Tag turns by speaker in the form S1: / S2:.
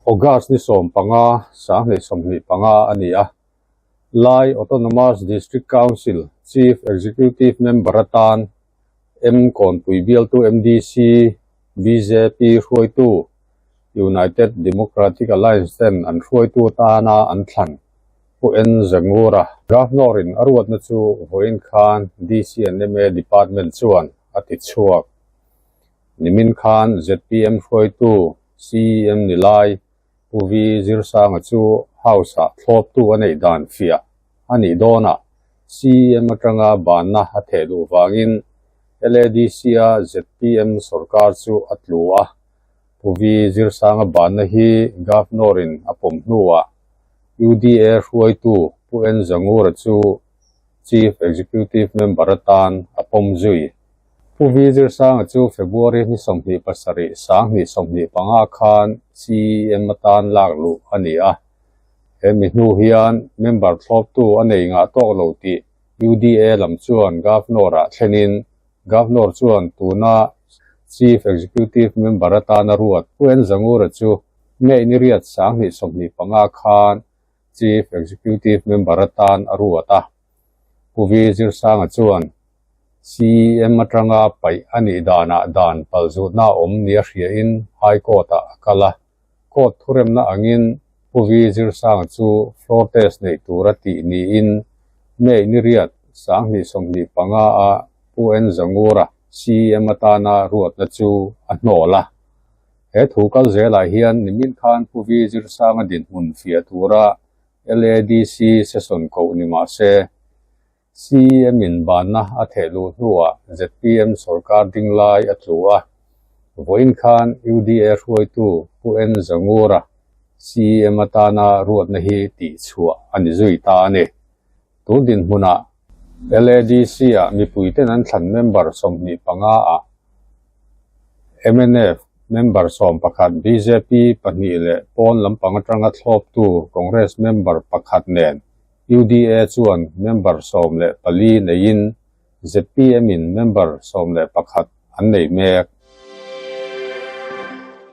S1: August ni 15, 2025 a ni a. Lai Autonomous District Council Chief Executive Member atan M Kawnpui bialtu MDC, bjp hruaitu United Democratic Alliance ten an hruaitu atana an thlan Pu N Zangura. Governor-in a ruatna chu vawiin khan DC and ma Department chuan a ti chhuak. Nimin khan zpm hruaitu CEM Nilai Pu V Zirsanga chu House-ah thlawptu a neih dan fiah a nih dawnah CEM atanga banna a theh duh vangin LADC-a zpm sorkar chu a tlu a. Pu V Zirsanga banna hi Governor-in a pawm hnuah UDA hruaitu Pu N Zangura chu Chief Executive Member atan a pawm zui. Pu V Zirsanga chu February ni 27, 2025 khan CEM atan lak luh a ni a. He mi hnu hian member thlawptu a nei ngah tawk lo tih UDA lam chuan Governor-ah thlenin Governor chuan tuna Chief Executive Member atana ruat Pu N Zangura chu May ni riat 2025 khan Chief Executive Member atan a ruat a. Pu V Zirsanga chuan CEM atanga paih a nih danah dan palzutna a awm nia hriain High Court-ah a kal a. Court thuremna angin Pu V Zirsanga chu floor test neih tura tih niin May ni riat 2025-a Pu N Zangura CEM atana ruatna chu a hnawl a. He thu kal zelah hian nimin khan Pu V Zirsanga dinhmun fiah tura LADC session koh ni mah se, CEM in banna a theh luh hnuah zpm sorkar ding lai a tlu a. Vawiin khan UDA hruaitu Pu N Zangura CEM atana ruatna hi tihchhuah a ni zui ta a ni. Tun dinhmunah LADC-ah mipuiten an thlan member 25 ah mnf member 11, bjp pahnih leh pawn lampang atanga thlawptu Congress member pakhat nen UDA chuan member 14 neiin zpm in member 11 an nei mek.